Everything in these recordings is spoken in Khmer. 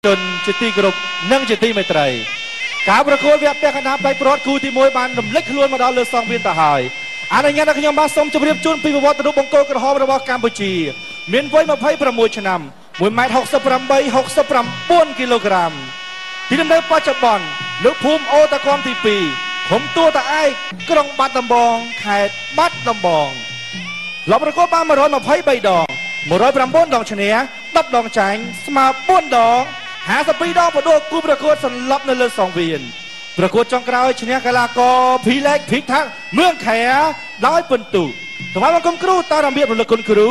ជនជាទីគោរពនិងជាទីមេត្រី ការប្រកួតវគ្គពាក់កណ្ដាលផ្ដាច់ព្រាត់គូទី1បានរំលេចខ្លួនមកដល់លើសង្វៀនទៅហើយ។ អនុញ្ញាតឲ្យខ្ញុំបាទសូមជម្រាបជូនពីប្រវត្តិរូបបង្គោលក្រហមរបស់កម្ពុជា មានវ័យ26ឆ្នាំ 1ម៉ែត្រ68 69គីឡូក្រាម ទីលំនៅបច្ចុប្បន្ននៅភូមិអូតាគំទី2 ឃុំទួតាឯក ក្រុងបាត់ដំបង ខេត្តបាត់ដំបង។ លោកប្រកួតបាន123ដង 109ដងឈ្នះ 10ដងចាញ់ ស្មើ4ដង 52ដងបដួលគូប្រកួតសន្លប់នៅលើសង្វៀន។ ប្រកួតចុងក្រោយឈ្នះកីឡាករភីឡេកភីថាក់មឿងខែដោយពិន្ទុ។ ថ្វាយបង្គំគ្រូតាមរបៀបរលឹកគុណគ្រូ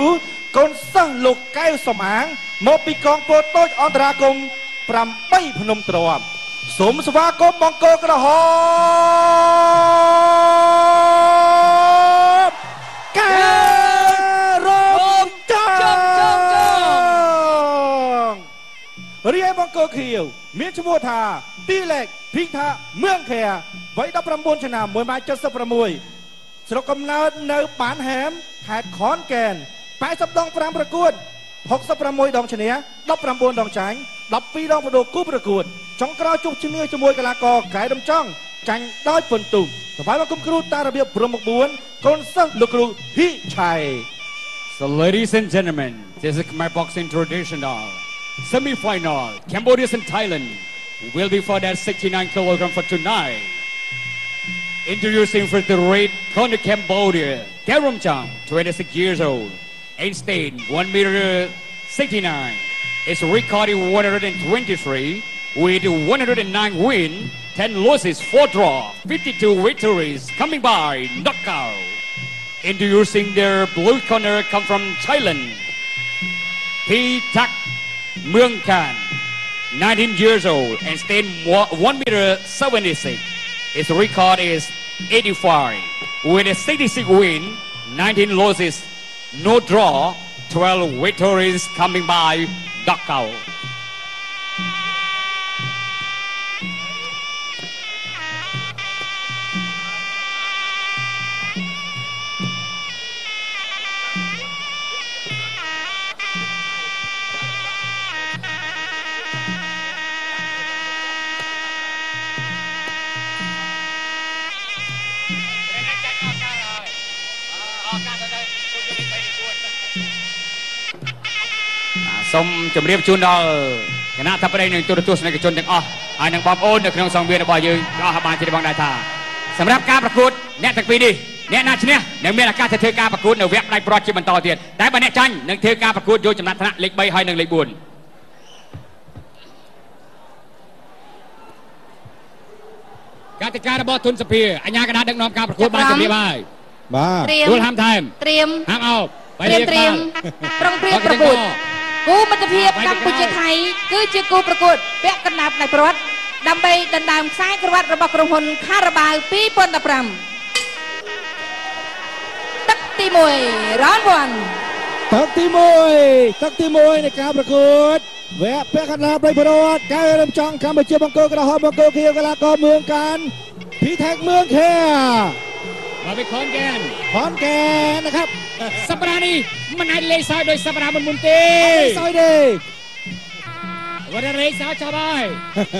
កូនសិស្សលោកកែវសំអាង មកពីកងពោតូចអន្តរាគម8ភ្នំទ្រប សូមស្វាគមន៍បង្គោលក្រហមកែរំចង។ រីឯបង្គោលខៀវមានឈ្មោះថាទីលេខភីងថាមឿងខែ វ័យ19ឆ្នាំ 1ម៉ែត្រ76 ស្រុកកំណើតនៅបានហែម ខេត្តខនកែន 80ដង5ប្រកួត 66ដងឈ្នះ 19ដងចាញ់ 12ដងបដូរគូប្រកួត ចុងក្រោយជួបឈ្នះជាមួយកីឡាករកែដំចង់ ចាញ់ដោយពិន្ទុ។ ថ្វាយបង្គំគ្រូតាមរបៀបព្រំមុខ4 កូនសិស្សលោកគ្រូហ៊ីឆៃ។ So ladies and gentlemen, this is Khmer Boxing Traditional semi-final. Cambodia and Thailand will be for that 69 kilogram for tonight. Introducing for the red corner, Cambodia, Karam Chang, 26 years old, Einstein 1 meter 69, is recording 123 with 109 win, 10 losses, 4 draw, 52 victories coming by knockout. Introducing their blue corner, come from Thailand, P. Tak Muang Khan, 19 years old and stand 1 meter 76. His record is 85 with a 66 win, 19 losses, no draw, 12 victories coming by knockout. សូមជម្រាបជូនដល់គណៈថាប្តីនិងទូរទស្សនិកជនទាំងអស់ ហើយនិងបងប្អូននៅក្នុងសង្វៀនរបស់យើងទាំងអស់បានជ្រាបបងដែរថា សម្រាប់ការប្រកួតអ្នកទាំងពីរនេះ អ្នកណាឈ្នះនឹងមានឱកាសទៅធ្វើការប្រកួតនៅវគ្គផ្ដាច់ព្រាត់ជាបន្តទៀត តែបើអ្នកចាញ់នឹងធ្វើការប្រកួតយកចំណាត់ថ្នាក់លេខ3ហើយនិងលេខ4។ កតិការបស់ទុនសភាអញ្ញាកណ្ដាលដឹកនាំការប្រកួតបានជម្រាបហើយ។ បាទ ទួលហាមថែម ត្រៀម ហាមអោប ត្រៀម ត្រៀម ប្រុងប្រៀបប្រកួត។ គូមិត្តភាពកម្ពុជាថៃគឺជាគូប្រកួតពាក់កណ្ដាលផ្នែកប្រវត្តិ ដើម្បីដណ្ដើមខ្សែក្រវ៉ាត់របស់ក្រុមហ៊ុនខារ៉ាបាវ2015។ ទឹកទី1 round 1 ទឹកទី1 ទឹកទី1នៃការប្រកួតវគ្គពាក់កណ្ដាលប្រិយប្រវត្តិ កែរំចង់កម្ពុជា បង្គោលក្រហម បង្គោលខៀវ កីឡាករមឿងកានភីថេកមឿងខែ មកពីខនកែន ខនកែនนะครับ។ សប្តាហ៍នេះមិនអាចលេងសើចដោយសប្តាហ៍មុនមុនទេ សើចទេ វត្តលេងសើចចាប់ហើយ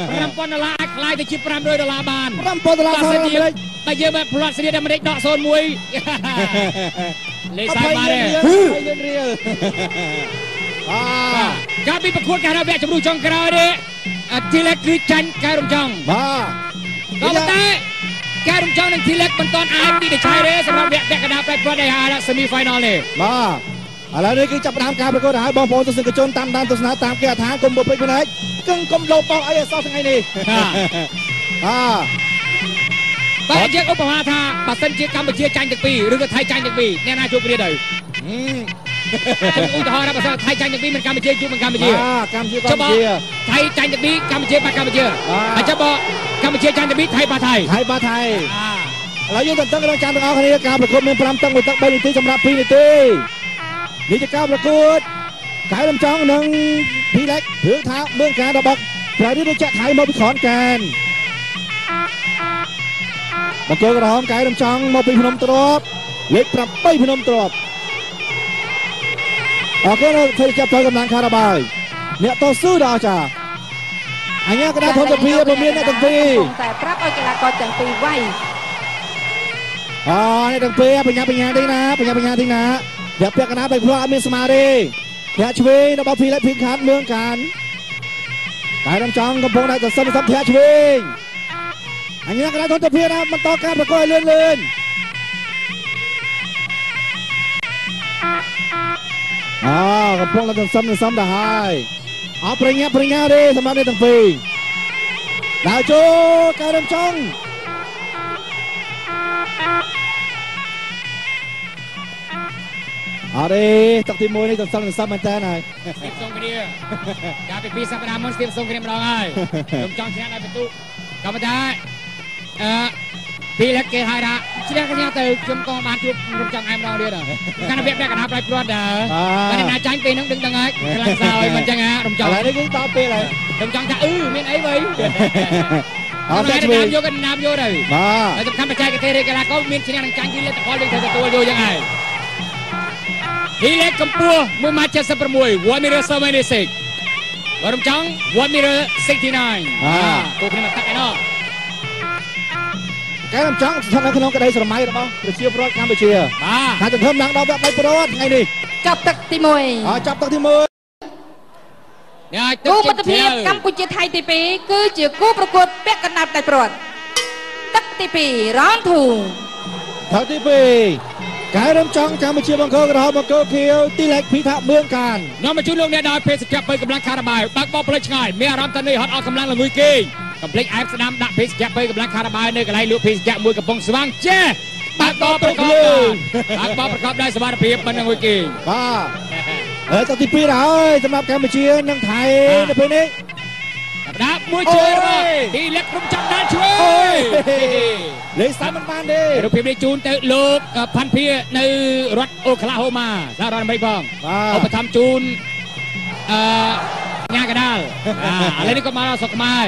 5000ដុល្លារអាចខ្លាយទៅជា500ដុល្លារបាន 5000ដុល្លារសហរដ្ឋអាមេរិក តែយើងមកផ្លាត់ស្រៀតអាមេរិកដក01 លេងសើចបានទេ លានរៀល។ បាទ កាលពីប្រកួតការវគ្គជំរុះចុងក្រោយនេះ ធីឡេកគឺចាញ់កែរំចង់ បាទ ក៏ប៉ុន្តែកែរំចង់និងធីឡេកមិនទាន់អាចទីដឆៃទេសម្រាប់វគ្គពាក់កណ្ដាលផ្ដាច់ព្រាត់ដែលហៅថា semi final នេះ។ បាទ ឥឡូវនេះគឺចាប់ផ្ដើមការប្រកួតហើយ។ បងប្អូនទស្សនិកជនតាមដានទស្សនាតាមគេអថា កុំបំពេញភ្នែកកឹង កុំលោប៉ោអីឲ្យសោះថ្ងៃនេះ។ បាទ បាទ យើងឧបមាថាបើសិនជាកម្ពុជាចាញ់ទាំងពីរ ឬក៏ថៃចាញ់ទាំងពីរ អ្នកណាជួបគ្នាទៅ? ខ្ញុំឧទាហរណ៍ថាបើសិនថៃចាញ់ទាំងពីរ មិនកម្ពុជាជួបមិនកម្ពុជា បាទ កម្ពុជា កម្ពុជា ថៃចាញ់ទាំងពីរ កម្ពុជាបាត់កម្ពុជា ហើយចាំបើកម្ពុជាចាញ់ទាំងពីរ ថៃបាត់ថៃ ថៃបាត់ថៃ។ ឥឡូវយើងតឹងរងចាំទាំងអស់គ្នា។ ការប្រកួតមាន5តឹង មួយទឹក3នាទីសម្រាប់2នាទី។ នេះជាការប្រកួតកែរំចង់និងភីឡិចរឿងថាមឿងការរបស់ប្រទេសរាជថៃមកពីខនកែន បង្គោលក្រហមកែរំចង់មកពីភ្នំទ្របលេខ8ភ្នំទ្រប។ អរគុណធ្វើជាផ្លូវកម្លាំងខារ៉ាបាយ អ្នកតស៊ូដ៏អស្ចារ្យ។ អញ្ញាកណ្ដាលធនធាព្រមានអ្នកទាំងពីរតែប្រាប់ឲ្យកីឡាករទាំងពីរវាយអអ្នកទាំងពីរបញ្ញាបញ្ញាតិចណាបញ្ញាបញ្ញាតិចណាយ៉ាពាក់កណ្ដាលបែកផ្លោះអត់មានស្មារតីធាក់ឆ្វេងរបស់ភីលេភីខាតមឿងកានតែរំចង់កំពុងតែសន្សំធាក់ឆ្វេងអញ្ញាកណ្ដាលធនធាណាបន្តការប្រកួតឲ្យលឿនលឿនអកំពុងតែសន្សំទៅហើយអត់ប្រញាប់ប្រញាទេសម្រាប់អ្នកទាំងពីរដើរចូលកែរំចង់អរេទឹកទី1នេះសន្សំមែនតើហើយស្ទាបសុងគ្នាកាលពី2សប្តាហ៍មុនស្ទាបសុងគ្នាម្ដងហើយរំចង់ឈ្នះដោយបន្ទុកក៏ប៉ុន្តែអឺពីលគេហៅថាឈ្នះគ្នាទៅខ្ញុំក៏បានជួបរំចង់ឯម្ដងទៀតកាលពាក់កណ្ដាលប្រៃព្រាត់ដែរតែណាចាញ់ពេលហ្នឹងដឹងហើយខ្លាំងសើយមិនចឹងហ่ารំចង់ឥឡូវនេះគឺតពេលហើយរំចង់ថាអឺមានអីវិញអត់តែជួយយកកណ្ដាលយកទៅបាទហើយសំខាន់បច្ចេកទេសកីឡាករមានឈ្នះនឹងចាញ់គឺលទ្ធផលយើងត្រូវទទួលយកយ៉ាងហើយទីលេខកម្ពស់1.76 1 meter 76បើរំចង់1 meter 69គូគ្នាមកទឹកឯណោះកែរំចង់ស្ថិតនៅក្នុងក្តីស្រមៃរបស់ប្រជាពលរដ្ឋកម្ពុជាបាទហើយសង្ឃឹមឡើងដល់វគ្គផ្ដាច់ព្រាត់ថ្ងៃនេះចាប់ទឹកទី1អចាប់ទឹកទី1នេះគូមិត្តភាពកម្ពុជាថៃទី2គឺជាគូប្រកួតពាក់កណ្ដាលផ្ដាច់ព្រាត់ទឹកទី2 round 2ទឹកទី2កែរំចង់កម្ពុជាបង្គោលក្រហមបង្គោលខៀវទីលេខភីថាមឿងកាននាំមកជូនលោកអ្នកដោយភេសជ្ជៈបើកម្លាំងខារ៉ាបាវបើកបោផ្លូវឆ្ងាយមានអារម្មណ៍ថានឿយហត់អស់កម្លាំងល្ងួយគេងកំភ្លេចអែបស្ដាំដាក់ភេសជ្ជៈបើកម្លាំងខារ៉ាបាវនៅកន្លែងលក់ភេសជ្ជៈមួយកំពុងស្វាងចេះបើកបោប្រកបបើកបោប្រកបដោយសុវត្ថិភាពមិនល្ងួយគេងបាទហើយទឹកទី2ហើយសម្រាប់កម្ពុជានិងថៃនៅពេលនេះដាក់មួយជើងរបស់ទីលេខរំចាំដាល់ជួយលេខសាមិនបានទេរូបភាពនេះជូនទៅលោកផាន់ភានៅរដ្ឋអូក្លាហូម៉ាសហរដ្ឋអាមេរិកផងឧបត្ថម្ភជូនអឺញ៉ាកដាលឥឡូវនេះក៏មកដល់ស្រុកខ្មែរ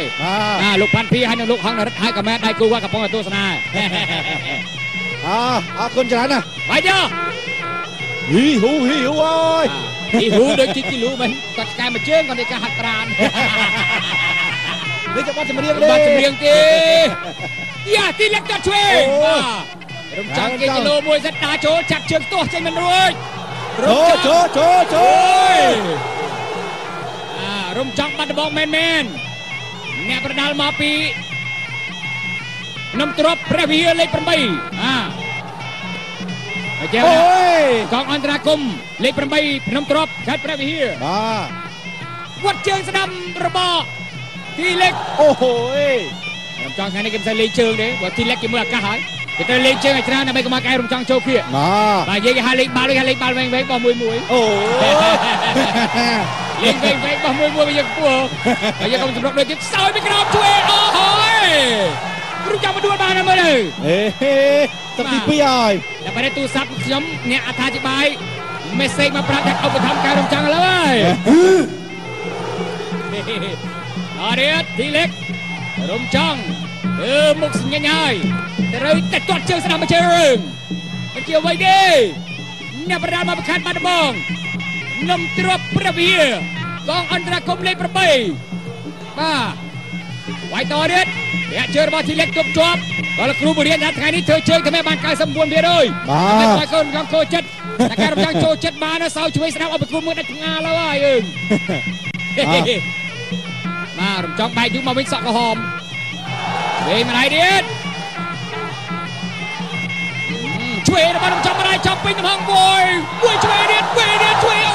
លោកផាន់ភាហើយនិងលោកហងនរិទ្ធហើយក៏មែនដៃគូគាត់កំពុងតែទស្សនាអរគុណច្រើនណាស់បាយចុះហ៊ីហ៊ូហ៊ីហ៊ូអើយហ៊ីហ៊ូដូចជីគីលូមែនគាត់ឆ្កែមួយជើងគាត់នេះការហាត់ប្រាណនេះជាបទចម្រៀងទេបទចម្រៀងទេយ៉ាទីលេខកាត់ឆ្វេងបាទរំចង់គេគីឡូមួយសិតដើរចូលចាប់ជើងទាស់ចេញមិនរួចចូលចូលចូលរំចង់បាត់ដំបងមែនមែនអ្នកប្រដាល់មកពីនំទ្របព្រះវិហារលេខ8អាចេះកងអន្តរាគមលេខ8ភ្នំទ្របខេត្តព្រះវិហារបាទវត្តជើងស្ដាំរបស់ទីលេខអូហូយរំចង់ថ្ងៃនេះគេមិនសូវលេងជើងទេព្រោះទីលេខគេមើលអាកាសហើយគេត្រូវលេងជើងឲ្យច្រើនដើម្បីកុំឲ្យកែរំចង់ចូលគៀកបាទនិយាយគេហៅលេងបាល់គេហៅលេងបាល់វែងវែងបោះមួយមួយអូលេងវែងវែងបោះមួយមួយយើងខ្ពស់ហើយយើងកុំសម្រុកដូចទៀតសោយពីក្រោមជួយអូហូយរំចង់មកដួលបានហើយមើលទៅអេទឹកទី2ហើយតែបែរទូរស័ព្ទខ្ញុំអ្នកអត្ថាធិប្បាយមេសេចមកប្រាប់ថាឧបត្ថម្ភកែរំចង់ឥឡូវហើយអរេទីលេខរំចង់ធ្វើមុខសញ្ញាហើយត្រូវតែទាត់ជើងស្ដាំមួយជើងមិនជាអ្វីទេអ្នកប្រដាល់មកប្រខាត់បាត់ដំបងនំទ្របព្រះវិហារកងអន្តរាគមលេខ8បាទវាយតទៀតអ្នកជើងរបស់ទីលេខទប់ជាប់ដល់គ្រូបរិញ្ញាថាថ្ងៃនេះធ្វើជើងតែបាន 99% បាទបាយកូនកងចូលចិត្តតែការរំចង់ចូលចិត្តបានសោយជួយស្ដាប់ឲ្យប្រគួតមើលដាច់ផ្ងាឡើយហើយអើបាទរំចង់បែកយូរមកវិញសក់ក្រហមវិញម្ដាយទៀតជួយរបស់រំចង់ម្ដាយចំពេញទំហំមួយមួយជួយទៀតវិញទៀតជួយអូ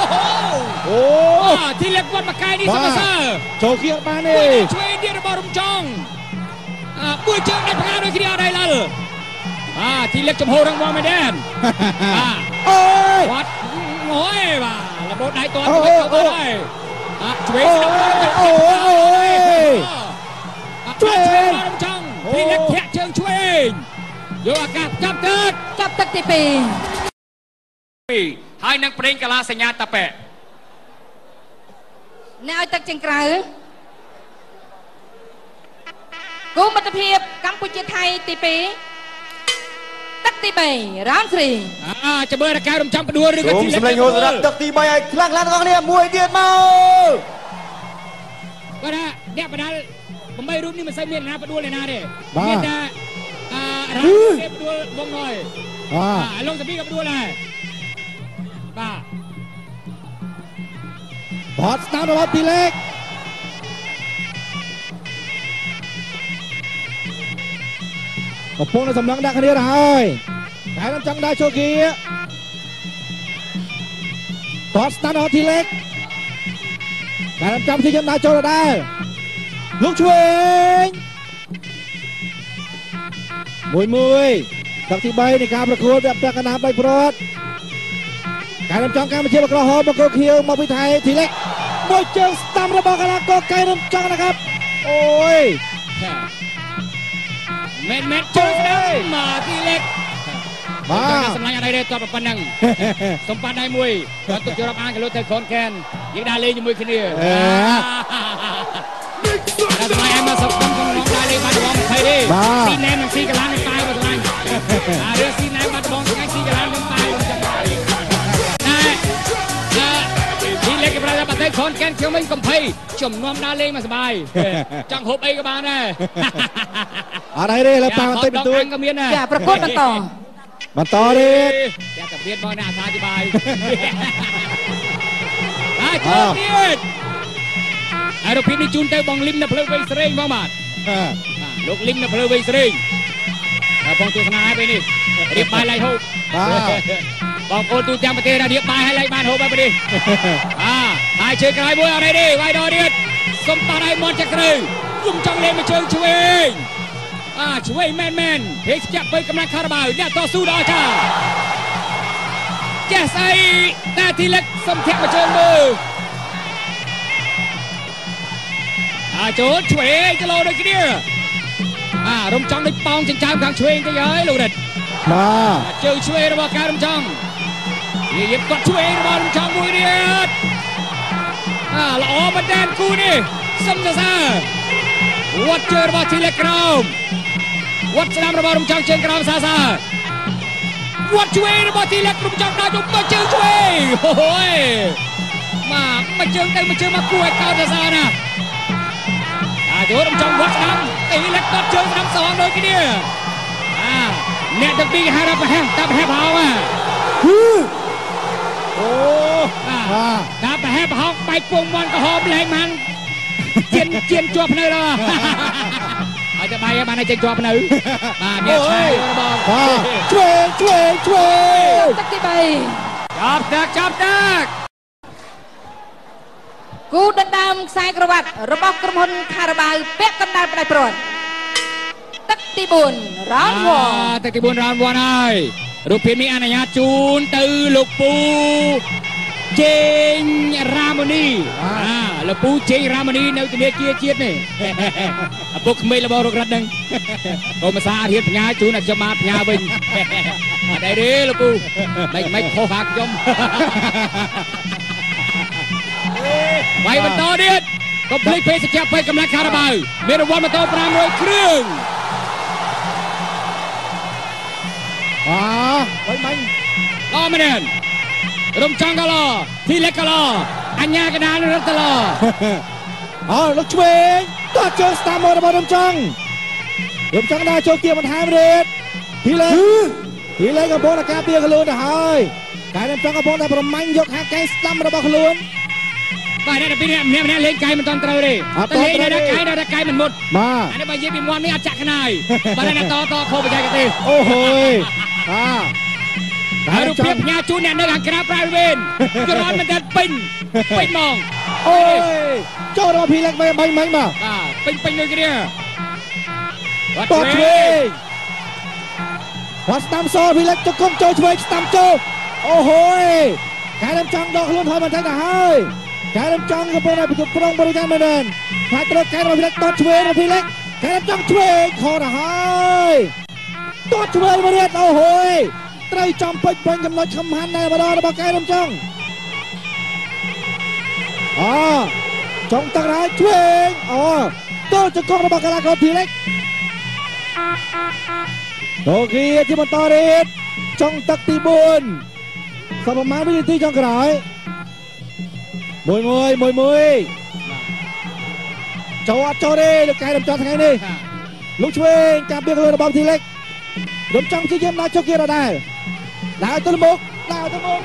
ហូអូទីលេខគាត់មកកាយនេះសមសើចូលគៀបានទេជួយទៀតរបស់រំចង់មួយជើងដាច់ផ្ងាដូចគ្នាអត់ហើយឡើយបាទទីលេខចំហរងមាំមែនទេបាទអូយគាត់អូយបាទរបូតដៃតទៅទៅហើយជួយស្ដាប់អូយជួយរំចង់ទីលេខធាក់ជើងឆ្វេងយកឱកាសចាប់ទឹកចាប់ទឹកទី2ហើយនឹងប្រេងកាឡាសញ្ញាតាប៉ែអ្នកឲ្យទឹកចេញក្រៅគូមិត្តភាពកម្ពុជាថៃទី2ទឹកទី3 round 3ចាំមើលរកែរំចង់ផ្ដួលឬក៏ទីលេខសម្លេងហូរសម្រាប់ទឹកទី3ឲ្យខ្លាំងខ្លាំងទាំងអស់គ្នាមួយទៀតមក គាត់ថាអ្នកបដាល់8រូបនេះមិនសូវមានណាផ្ដួលឯណាទេមានតែអរ៉ាទេផ្ដួលបងណយបាទឡុងសាពីក៏ផ្ដួលដែរបាទបត់ស្ដាំរបស់ទីលេខកំពុងតែសម្លឹងដាក់គ្នាទៅហើយតែនឹងចង់ដែរចូលគៀតតស្ដាំរបស់ទីលេខតែនឹងចាំទីខ្ញុំដើរចូលដែរលោកឆ្វេងមួយមួយទឹកទី3នៃការប្រកួតវគ្គពាក់កណ្ដាលដៃព្រាត់កែរំចង់កម្ពុជាបក្រហមបកខៀវមកពីថៃធីលេខមួយជើងស្ដាំរបស់កីឡាករកែរំចង់นะครับអូយមែនមែនជើងស្ដាំមកធីលេខបាទសម្លាញ់អត់អីទេតបប៉ុណ្ណឹងសំប៉ាត់ដៃមួយគាត់ទុកចូលរាប់អានគីឡូទៅខនខែនយើងដើរលេងជាមួយគ្នាតែសម្លាញ់អែមមកសុខខ្ញុំក្នុងដើរលេងបានដបង20ទេស៊ីណែមនិងស៊ីកលាននឹងប៉ាវមកសម្លាញ់អារឿងស៊ីណែមបានដបងថ្ងៃស៊ីកលាននឹងប៉ាវចឹងតែទីលេខគេប្រើតែខនខែនខ្ញុំវិញកំភៃជំនុំដើរលេងមកសប្បាយចង់ហូបអីក៏បានដែរអត់អីទេលើប៉ាវបន្តិចបន្តួចក៏មានដែរចាប្រកួតបន្តបន្តទៀតតែតាទៀតមកអ្នកអត្ថាធិប្បាយហើយចូលទៀតហើយរូបភាពនេះជូនទៅបងលឹមនៅផ្លូវវៃស្រេងបងបាទលោកលឹមនៅផ្លូវវៃស្រេងបងទស្សនាហើយពេលនេះរៀបបាយឡៃហូបបាទបងប្អូនទូទាំងប្រទេសរៀបបាយឲ្យឡៃបានហូបហើយពេលនេះបាទហើយជើងក្រោយមួយអត់អីទេវាយដល់ទៀតសុំតោះឲ្យមាត់ចាក់ត្រូវគុំចង់លេងមួយជើងឆ្វេងអាឆ្វេងមែនមែនភេសជ្ជៈបើកម្លាំងខារបាវអ្នកតស៊ូដល់ចាចេះស្អីតែទីលិកសុំធាក់មួយជើងមើលអាចូលឆ្វេងទៅលោដូចគ្នាអារំចង់ដូចប៉ោងចិញ្ចើមខាងឆ្វេងទៅហើយលោករិទ្ធបាទជើងឆ្វេងរបស់ការរំចង់និយាយគាត់ឆ្វេងរបស់រំចង់មួយទៀតអាល្អមែនតើគូនេះសុំសរសើរវត្តជើងរបស់ទីលិកក្រោមវត្តស្ដាំរបស់រំចង់ជើងក្រោមសាសាវត្តឆ្វេងរបស់ទីលិករំចង់ដល់ទៅមកជើងឆ្វេងអូយមកមកជើងទៅមកជើងមកគួរឲ្យកោតសរសើរណាអាចូលរំចង់វត្តស្ដាំទីលិកគាត់ជើងស្ដាំសងដូចគ្នាអាអ្នកទាំងពីរគេហៅថាប្រហែសតាប្រហែសប្រហោងអូតាប្រហែសប្រហោងបែកពងមាន់ក្រហមលែងបានជៀនជៀនជាប់ភ្នៅដល់ឲ្យតែបាយបានឲ្យចេញជាប់ភ្នៅបាទមានឆាយរបស់បាទឆ្វេងឆ្វេងឆ្វេងទឹកទី3ចាប់ទឹកចាប់ទឹកគូដណ្ដើមខ្សែក្រវ៉ាត់របស់ក្រុមហ៊ុនខារ៉ាបាវពាក់កណ្ដាលផ្ដាច់ព្រាត់ទឹកទី4រ៉ោន1ទឹកទី4រ៉ោន1ហើយរូបភាពនេះអនុញ្ញាតជូនទៅលោកពូជេងរាមនីលោកពូជេងរាមនីនៅធនាគារជាតិនេះឪពុកក្មេងរបស់រុករតហ្នឹងកុំភាសារៀនផ្ញើជូនឲ្យខ្ញុំបានផ្ញើវិញអត់អីទេលោកពូមិនខុសហាខ្ញុំវាយបន្តទៀតកុំភ្លេចពេសជ្ជៈពេកម្លាំងខារ៉ាបាវមានរង្វាន់ម៉ូតូ500គ្រឿងបាទបាញ់អមែនរំចង់កឡធីលេកឡអញ្ញាកដាលរត់តឡអើលោកឆ្វេងតោះជើងស្ដាំមករបស់រំចង់រំចង់ដើរចូលគៀបន្ថែមទៀតធីលេធីលេកំពុងតែការពារខ្លួនទៅហើយតែរំចង់កំពុងតែប្រមាញ់យកខាងកែងស្ដាំរបស់ខ្លួនបាទអ្នកពីរអ្នកម្នាក់ម្នាក់លេងកាយមិនតាន់ត្រូវទេតែលេងនៅដល់កាយនៅដល់កាយមិនមុតបាទអានេះបើនិយាយពីមាត់នេះអត់ចាក់ខ្នាយបាទអ្នកតតខុសបច្ចេកទេសអូហូយបាទហើយរូបភាពផ្ញើជូនអ្នកនៅខាងក្រៅប្រៃវេនក្រនមែនតើពេញពេញហ្មងអូយចូលរបស់ភីលេកបាញ់មិញបាទបាទពេញពេញដូចគ្នាបាទឆ្វេងបាទស្ដាំសភីលេកជង្គង់ចូលឆ្វេងស្ដាំចូលអូហូយកែរំចង់ដកខ្លួនថយបន្តិចទៅហើយកែរំចង់កំពុងតែប្រុងបរិយាមែនទេខ្លាចត្រូវកែរំភីលេកតឆ្វេងភីលេកកែរំចង់ឆ្វេងខទៅហើយតឆ្វេងមកទៀតអូហូយត្រូវចំពេចពេញចំណុចខំហាន់ដែរម្ដងរបស់កែរំចង់អចុងទឹកហើយឆ្វេងអូទល់ជង្គង់របស់កីឡាករភីលេកអូខេជាបន្តទៀតចុងទឹកទី4សល់ប្រមាណវិនាទីចុងក្រោយមួយមួយមួយមួយ ចូលអត់ចូលទេលោកកែរំចង់ថ្ងៃនេះលោកឆ្វេងការពារខ្លួនរបស់ធីលេករំចង់ព្យាយាមដល់ជោគវាដដែលដើរទៅមុខដើរទៅមុខ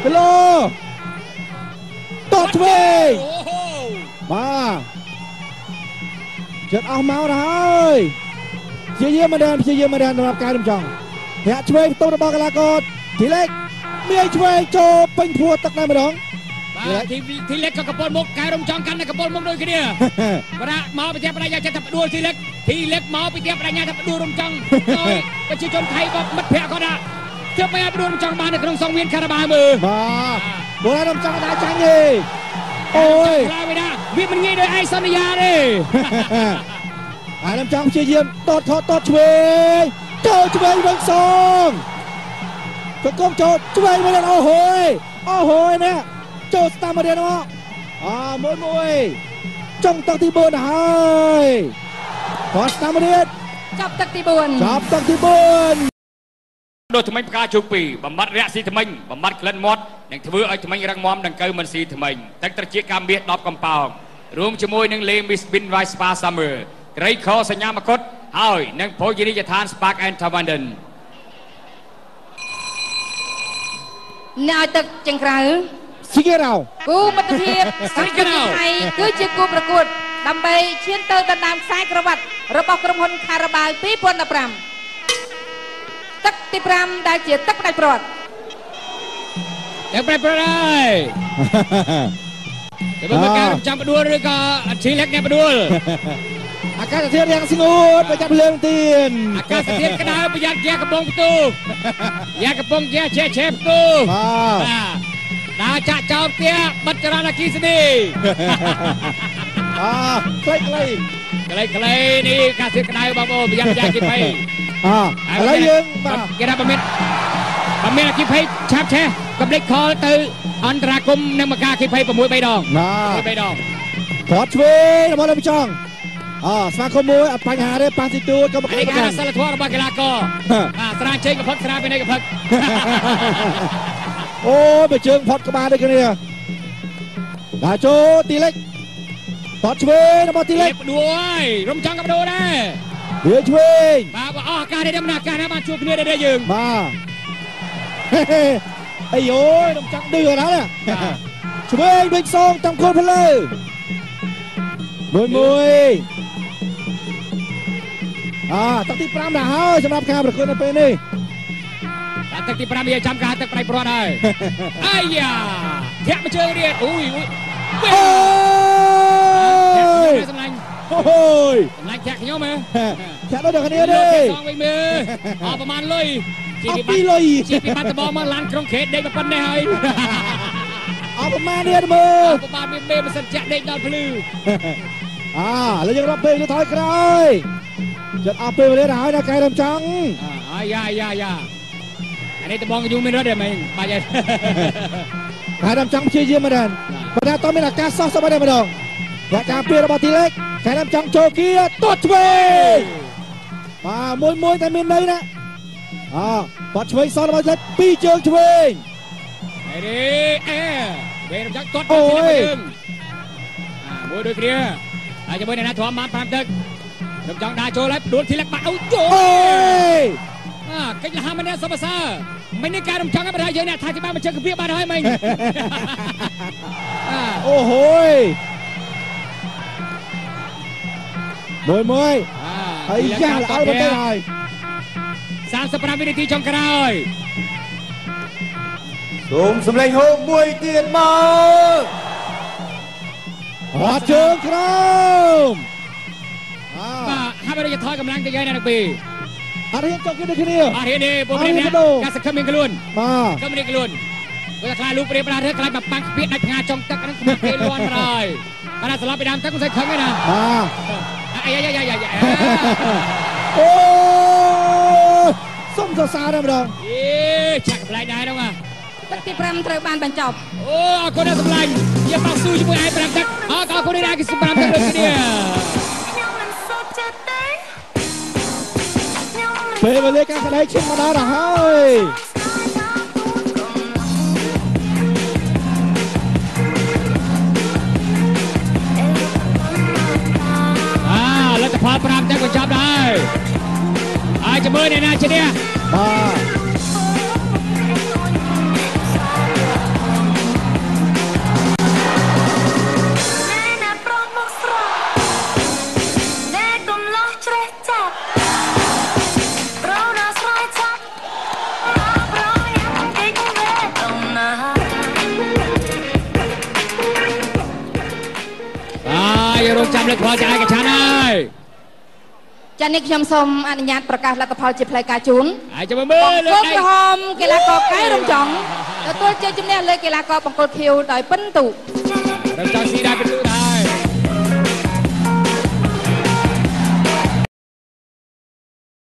គីឡូតតឆ្វេងបាទចិត្តអស់មកដល់ហើយព្យាយាមម្ដងព្យាយាមម្ដងសម្រាប់កែរំចង់ធាក់ឆ្វេងផ្ទុះរបស់កីឡាករធីលេកមានឆ្វេងចូលពេញពោះទឹកតែម្ដងបាទធីលេកក៏កពលមុខកែរំចង់កាន់តែកពលមុខដូចគ្នាប្រាក់មកពីផ្ទះបដិញ្ញាចិត្តថាផ្ដួលធីលេកធីលេកមកពីផ្ទះបដិញ្ញាថាផ្ដួលរំចង់ដោយប្រជាជនថៃបមិត្តភ័ក្តិគាត់ថាទើបមិនអាចផ្ដួលរំចង់បាននៅក្នុងសង្វៀនខារ៉ាបាមើលបាទបុរាណរំចង់ដែរចាញ់ទេអូយខ្លាចវិញណាវាមិនងាយដោយឯងសន្យាទេអារំចង់ព្យាយាមតតខតតឆ្វេងចូលឆ្វេងវិញសងកកុំចូលឆ្វេងវិញអូហូយអូហូយនេះចូលស្តាមរៀនមកអាមួយមួយចុងទឹកទី4ហើយគាត់ស្តាមរៀនចាប់ទឹកទី4ចាប់ទឹកទី4ដូចថ្មិញផ្កាជោគ2បំបត្តិរាក់ស៊ីថ្មិញបំបត្តិក្លិនមាត់និងធ្វើឲ្យថ្មិញរឹងមាំដង្កូវមិនស៊ីថ្មិញទឹកត្រចៀកកាមាស10កំប៉ោងរួមជាមួយនឹងលេមីសប៊ីនរ៉ៃស្ប៉ាសាមើត្រីខសញ្ញាមកុដហើយនិងភោជនីយដ្ឋាន Spark and Tavern អ្នកឲ្យទឹកចង្ក្រៅស៊ីគេរោគូមិត្តភាពស៊ីគេរោថៃគឺជាគូប្រកួតដើម្បីឈានទៅដណ្ដើមខ្សែក្រវ៉ាត់របស់ក្រុមហ៊ុនខារ៉ាបាវ2015ទឹកទី5ដែលជាទឹកផ្ដាច់ព្រាត់ទឹកផ្ដាច់ព្រាត់ហើយតែបើការចាំផ្ដួលឬក៏ធីលេកអ្នកផ្ដួលអាកាសធាតុរាំងស្ងួតប្រយ័ត្នភ្លើងទៀនអាកាសធាតុក្តៅប្រយ័ត្នយ៉ាកំពង់ផ្ទុះយ៉ាកំពង់យ៉ាឆេះឆេះផ្ទុះបាទដើរចាក់ចោលផ្ទះបិទចរន្តអគ្គិសនីអាខ្លីខ្លីខ្លីខ្លីនេះអាកាសធាតុក្តៅបងប្អូនប្រយ័ត្នយ៉ាអគ្គិភ័យអាឥឡូវយើងបាទគេថាបើមានអគ្គិភ័យឆាប់ឆេះកំលេចខលទៅអន្តរាគមនឹងមកការអគ្គិភ័យ6 3ដងបាទ3ដងថតឆ្វេងរបស់លោកចង់អស្មាគមមួយអត់បញ្ហាទេប៉ះទីទួតក៏មកនេះការសិលធម៌របស់កីឡាករបាទស្រាជ័យកផឹកស្រាពីនេះកផឹកអូយបើជើងផុតក្បាលដូចគ្នាដាក់ចូលទីលេខថតឆ្វេងរបស់ទីលេខផ្ដួលហើយរំចង់ក៏ផ្ដួលដែរវាឆ្វេងបាទបើអស់ឱកាសនេះមិនឱកាសណាបានជួបគ្នាដែរយើងបាទអីអូយរំចង់ឌឺណាស់ឆ្វេងវិញសងតាមគោលផ្លូវមួយមួយទឹកទី5ដល់ហើយសម្រាប់ការប្រកួតនៅពេលនេះបាទទឹកទី5វាចាំការទឹកប្រៃព្រាត់ហើយអាយ៉ាធាក់មួយជើងទៀតអូយអូយសម្លាញ់អូយសម្លាញ់ធាក់ខ្ញុំហ៎ធាក់ដូចគ្នាទេសងវិញមើលអស់ប្រហែលលុយជីពីលុយជីពីបាត់ដបងមកឡានក្រុងខេតដេកប៉ុណ្ណេះហើយអស់ប្រហែលទៀតមើលប្រហែលមានមេម៉ាស៊ីនចាក់ដេកដល់ភ្លឺឥឡូវយើងរាប់ពេលថយក្រោយចិត្តអស់ពេលវេលាហើយណាកែរំចង់អាយ៉ាយ៉ាយ៉ាអានេះដបងយូរមានរត់ទេមែនបាច់ហើយកែរំចង់ព្យាយាមមែនប៉ុន្តែតមានឱកាសសោះសោះតែម្ដងអ្នកការពាររបស់ទីលេខកែរំចង់ចូលគៀតតឆ្វេងបាទមួយមួយតែមានន័យណាបាត់ឆ្វេងសោះរបស់លេខពីរជើងឆ្វេងអេអេវេរំចង់ទាត់ទីលេខយើងមួយដូចគ្នាហើយជាមួយអ្នកណាធំបាន5ទឹករំចង់ដើរចូលហើយដួលទីលេខបាក់អូចូលកិច្ចលហាម្នាក់សុបសាមិននេះការរំចង់ឲ្យប្រហែលយើងអ្នកថាច្បាស់មកជើងកាពីបានហើយមិញអូហូយមួយមួយហើយយ៉ាល្អទៅហើយ35វិនាទីចុងក្រោយសូមសម្លេងហូបមួយទៀតមកអត់ជើងក្រោមបាទហាក់បីដូចថយកម្លាំងទៅយើងអ្នកពីរអត់ហ៊ានចុកគ្នាគ្នាអត់ហ៊ានទេពួកនេះការសង្ឃឹមមានខ្លួនបាទសង្ឃឹមមានខ្លួនព្រោះខ្លាចលូព្រាប្រារើខ្លាចមកបាំងខ្ពៀតដាច់ផ្ងាចុងទឹកហ្នឹងខ្មាស់គេលាន់ហើយបាទស្លាប់ពីដើមទឹកមិនសូវខឹងទេណាបាទអាយ៉ាយ៉ាយ៉ាយ៉ាអូសុំសរសើរតែម្ដងអេចាក់ប្លែកដែរហ្នឹងបាទទឹកទី5ត្រូវបានបញ្ចប់អូអរគុណដល់សម្លាញ់ជាប៉ាស៊ូជាមួយឯ5ទឹកអរគុណដល់គេ5ទឹកដូចគ្នាពេលវេលាការក្តីឈានមកដល់ទៅហើយ 5តែក៏ចាប់ដែរហើយចាំមើលអ្នកណាឈ្នះ បាទ ចាំលទ្ធផលចាឯកឆានហើយ ចានេះខ្ញុំសូមអនុញ្ញាតប្រកាសលទ្ធផលជាផ្លូវការជូន ហើយចាំមើលលើដៃក្រហមកីឡាករកែរំចង់ទទួលជ័យជំនះលើកីឡាករបង្គោលខៀវដោយពិន្ទុ រំចង់ស៊ីដែរពិន្ទុ